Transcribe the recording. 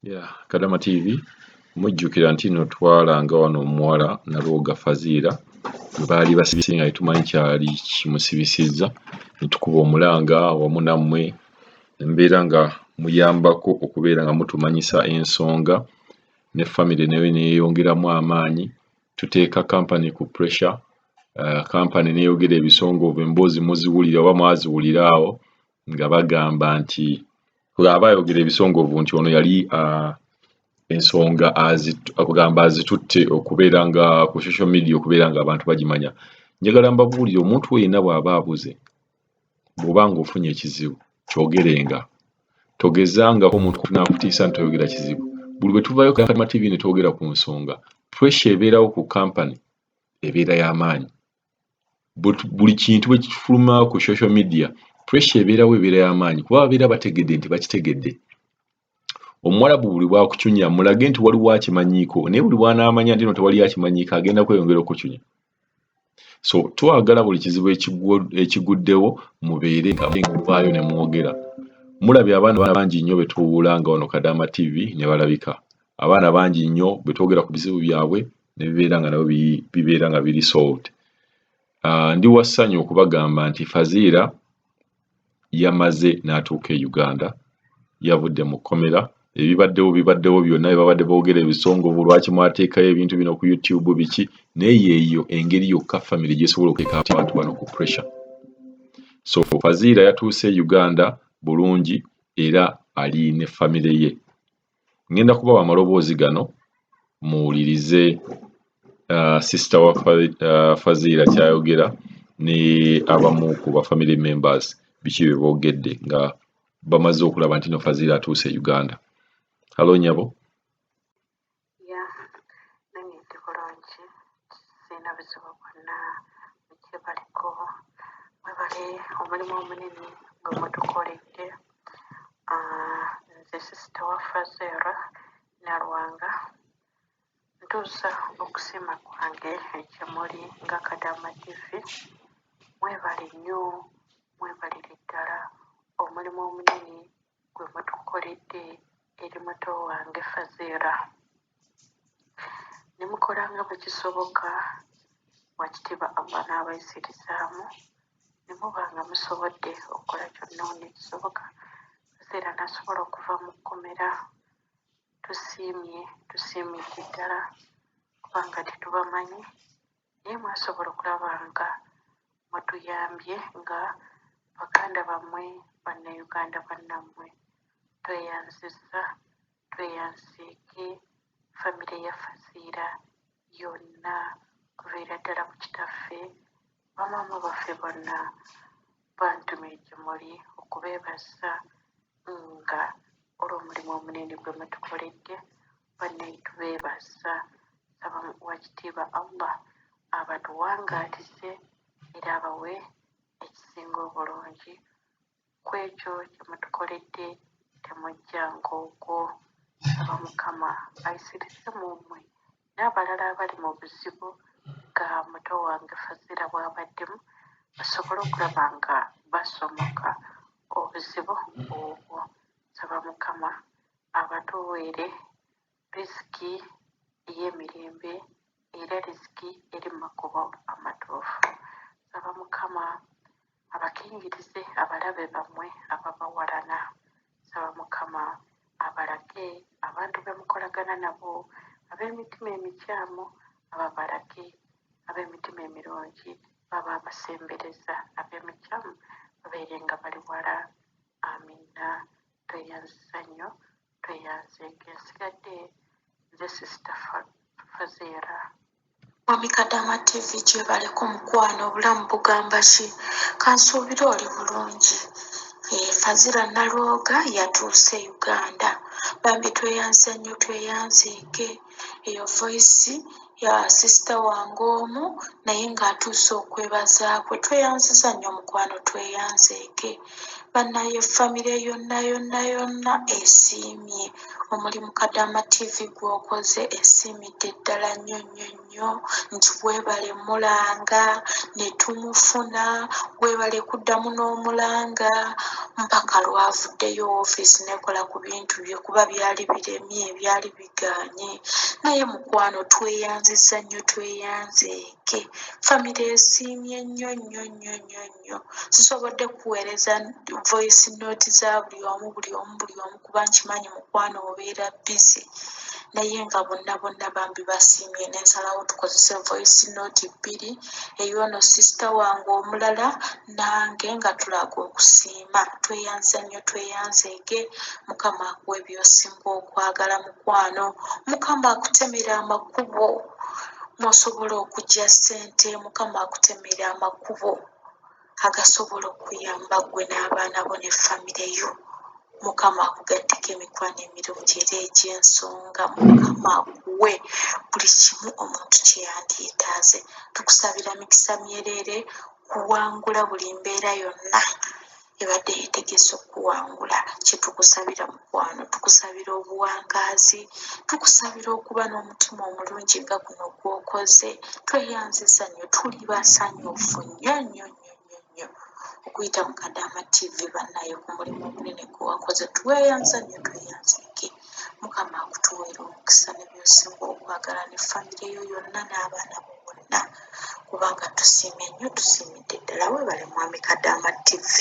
Yeah, Kadama TV mujjukira nti nno twalanga wano omuwala Nalwoga Faziira gwe baali basibise nga tetumanyi kyali kimusibisizza ne tukuba omulanga wamu nammwe embeera nga muyambako okubeera nga mutumanyisa ensonga ne famire nayo neeyongeramu amaanyi. Tuteeka kampani ku pressure, kampani neeyogera ebisongovu, emboozi muziwulira oba mwaziwulira awo nga bagamba nti aba ayogera ebisongovu nti ono yali ensonga akugamba azitutte okubeera nga ku social media okubeera nga abantu bagimanya. Njagala mbabuulire, omuntu yenna bw'aba abuze, bw'oba ng'ofunye ekizibu kyogerenga, togezangako omuntu n'akutiisa nti toyogera kizibu. Buli bwe tuvaayo Kadama TV ne twogera ku nsonga, pressure ebeerawo ku kampani ebeera y'amaanyi. Buli kintu bwe kifuluma ku social media, pressure ebeerawo ebeera y'amaanyi kuba babeera bategedde nti bakitegedde. Omuwalabu buli bw'akucunya mulage nti waliwo akimanyiiko, naye buli bw'anaamanya nti no tewali akimanyiiko agenda kweyongera okukucunya. So twagala buli kizibu ekiguddewo mubeere nga muvaayo ne mwogera. Mulabye abaana bangi nnyo be tuwuula nga wano Kadama TV ne balabika. Abaana bangi nnyo be twogera ku bizibu byabwe ne bibeera nga nabo bibeera nga biri solved. Ndi wa ssanyu okubagamba nti Faziira yamaze n'atuuka e Uganda, yavudde mu kkomera. Ebibaddewo bibaddewo byonna bye babadde boogera ebisongovu, lwaki mwateekayo ebintu bino ku YouTube biki, naye yeeyo engeri yokka famire gy'esobola okuteeka abantu bano ku pressure. So Faziira yatuuse e Uganda bulungi era ali ne famire ye. Ngenda kubawa amaloboozi gano muwulirize sister wa Faziira ky'ayogera ne abamu ku ba family members biki bye boogedde nga bamaze okulaba nti no Faziira atuuse e Uganda. Hello nnyabo. Yeah, nange ndi bulungi, sirina buzibu bwonna mukyebaliko. Mwebale omulimu omunene gwe mutukoledde. Nze sister wa Fazera Nalwanga, ntuusa okusiima kwange gye muli nga Kadama TV. Mwebale nnyo, mwebalire ddala omulimu omunene gwe mutukoledde eri muto wange Fazera. Ne mukola nga bwe kisoboka, Wakitiibwa Allah n'abayisirizaamu ne muba nga musobodde okukola kyonna ekisoboka Fazera n'asobola okuva mu kkomera. Tusiimye, tusiimidde ddala kubanga tetubamanyi naye mwasobola okulaba nga mutuyambye nga baganda bammwe, Bannayuganda bannammwe. Tweyanzizza, tweyanzeege famire ya Faziira yonna okuviira ddala ku kitaffe, bamaama baffe bonna bantumye gye muli okubeebaza nga olw'omulimu omunene gwe mutukoledde. Bannaye tubeebaza, nsaba Wakitiibwa Allah abatuwangaalize era abawe ekisinga obulungi ku ekyo kye mutukoledde temujjanga okwo. Nsaba Mukama ayisirize mu mmwe n'abalala abali mu buzibu nga muto wange Fazira bw'abaddemu basobole okulaba nga basomoka obuzibu obwo. Nsaba Mukama abatuweere riziki ey'emirembe era riziki eri mu makubo amatuufu. Nsaba Mukama abakingirize abalabe bammwe ababawalana. Nsaba Mukama abalage abantu be mukolagana nabo ab'emitima emikyamu ababalage ab'emitima emirungi baba abasembereza ab'emikyamu babeere nga bali wala. Amiina. Tweyanziza nnyo, tweyanzeege. Nsigadde nze Sister Fazira. Mwami Kadaama TV gyebaleko mukwano, obulamu bugamba ki? Kansuubire oli bulungi. Fazira Nalwoga yatuuse Uganda. Bambi tweyanza nnyo, tweyanzeege. Eyo voice ya sister wange omu naye ng'atuuse okwebaza kwe. Tweyanziza nnyo mukwano, tweyanzeege. Bannaye famire yonna yonna yonna esiimye Omulimu Kadaama TV gw'okoze esiimidde ddala nnyo nnyo nnyo nti weebale mulanga ne tumufuna, weebale kuddamu n'omulanga mpaka lw'avuddeyo ofiisi n'ekola ku bintu bye kuba byali biremye, byali bigaanye. Naye mukwano tweyanzizza nnyo tweyanzeege. Famire esiimye nnyo nnyo nnyo nnyo nnyo. Sisobodde kukuweereza voice note za buli omu buli omu buli omu kuba nkimanyi mukwano obeera busy naye nga bonna bonna bambi basiimye ne nsalawo tukozese voice note bbiri ey'ono sister wange omulala nange nga tulaga okusiima. Tweyanza nnyo tweyanzeege Mukama akuwe by'osinga okwagala mukwano. Mukama akutemere amakubo mw'osobola okuggya ssente. Mukama akutemere amakubo agasobola okukuyamba ggwe n'abaana bo ne famire yo. Mukama akugatteko emikwano emirungi era egy'ensonga. Mukama akuwe buli kimu omuntu kye yandyetaaze. Tukusabira mikisa myereere kuwangula buli mbeera yonna ebadde yeetegese okukuwangula. Kye tukusabira mukwano, tukusabira obuwangaazi, tukusabira okuba n'omutima omulungi nga guno gw'okoze. Tweyanzizza nnyo, tuli basanyufu nnyo nnyo nnyo nnyo nnyo okuyita mu Kadaama TV bannaye ku mulimu omunene gwe wakoze. Tweyanza nnyo tweyanzeege. Mukama akutuweere omukisa ne by'osinga okwagala ne famire yo yonna n'abaana bo bonna kubanga tusiimye nnyo tusiimidde ddala. Weebale Mwami Kadaama TV.